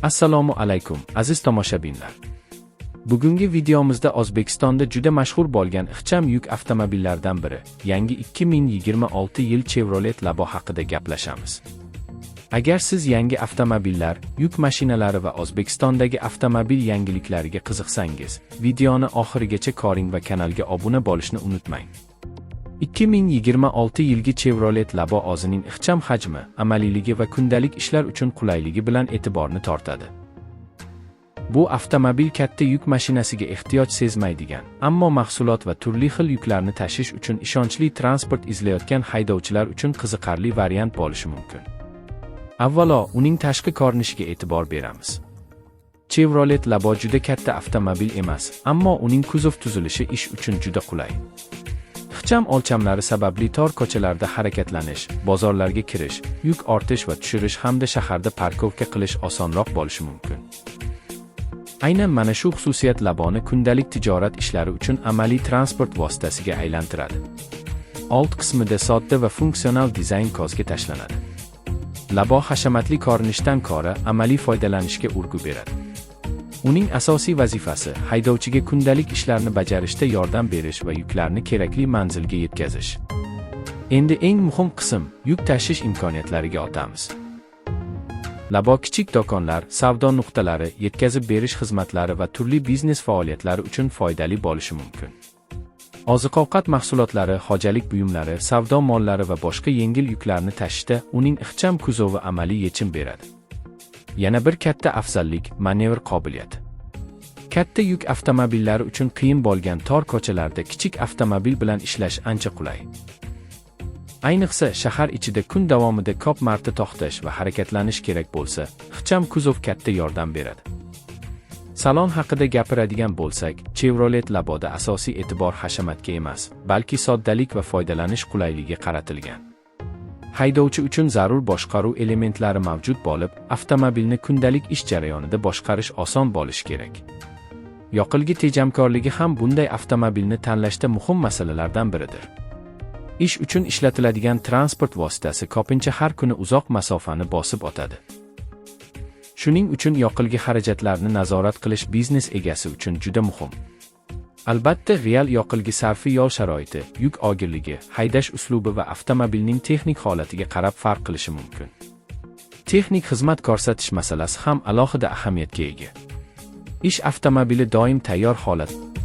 Assalomu alaykum, aziz tomoshabinlar. Bugungi videomizda O'zbekistonda juda mashhur bo'lgan ixcham yuk avtomobillaridan biri, yangi 2026 yil Chevrolet Labo haqida gaplashamiz. Agar siz yangi avtomobillar, yuk mashinalari va O'zbekistondagi avtomobil yangiliklariga qiziqsangiz, videoni oxirigacha ko'ring va kanalga obuna bo'lishni unutmang. 2026 yilgi Chevrolet Labo o'zining ixcham hajmi, amaliyligi va kundalik ishlar uchun qulayligi bilan e'tiborni tortadi. Bu avtomobil katta yuk mashinasiga ehtiyoj sezmaydigan, ammo mahsulot va turli xil yuklarni tashish uchun ishonchli transport izlayotgan haydovchilar uchun qiziqarli variant bo'lishi mumkin. Avvalo, uning tashqi ko'rinishiga e'tibor beramiz. Chevrolet Labo juda katta avtomobil emas, ammo uning kuzov tuzilishi ish uchun juda qulay. Ixcham o'lchamlari sababli tor ko'chalarda harakatlanish, bozorlarga kirish, yuk ortish va tushirish hamda shaharda парковка qilish osonroq bo'lishi mumkin. Aynan mana shu xususiyat Laboni kundalik tijorat ishlari uchun amaliy transport vositasiga aylantiradi. Old qismida sodda va funksional dizayn ko'zga tashlanadi. Labo hashamatli ko'rinishdan ko'ra amaliy foydalanishga urg'u beradi. Uning asosiy vazifasi haydovchiga kundalik ishlarni bajarishda yordam berish va yuklarni kerakli manzilga yetkazish. Endi eng muhim qism yuk tashish imkoniyatlariga o'tamiz. Labo kichik do'konlar, savdo nuqtalari, yetkazib berish xizmatlari va turli biznes faoliyatlari uchun foydali bo'lishi mumkin. Oziq-ovqat mahsulotlari, xo'jalik buyumlari, savdo mollari va boshqa yengil yuklarni tashishda uning ixcham kuzovi amaliy yechim beradi. Yana bir katta afzallik manevr qobiliyati. Katta yuk avtomobillari uchun qiyin bo'lgan tor ko'chalarda kichik avtomobil bilan ishlash ancha qulay. Ayniqsa, shahar ichida kun davomida ko'p marta to'xtash va harakatlanish kerak bo'lsa, ixcham kuzov katta yordam beradi. Salon haqida gapiradigan bo'lsak, Chevrolet Laboda asosiy e'tibor hashamatga emas, balki soddalik va foydalanish qulayligiga qaratilgan. Haydovchi uchun zarur boshqaruv elementlari mavjud bo'lib, avtomobilni kundalik ish jarayonida boshqarish oson bo'lishi kerak. Yoqilgi tejamkorligi ham bunday avtomobilni tanlashda muhim masalalardan biridir. Ish uchun ishlatiladigan transport vositasi ko'pincha har kuni uzoq masofani bosib o'tadi. Shuning uchun yoqilgi xarajatlarini nazorat qilish biznes egasi uchun juda muhim. Albatta, real yoqilgi sarfi yo'l sharoiti, yuk og'irligi, haydash uslubi va avtomobilning texnik holatiga qarab farq qilishi mumkin. Texnik xizmat ko'rsatish masalasi ham alohida ahamiyatga ega. Ish avtomobili doim tayyor holatda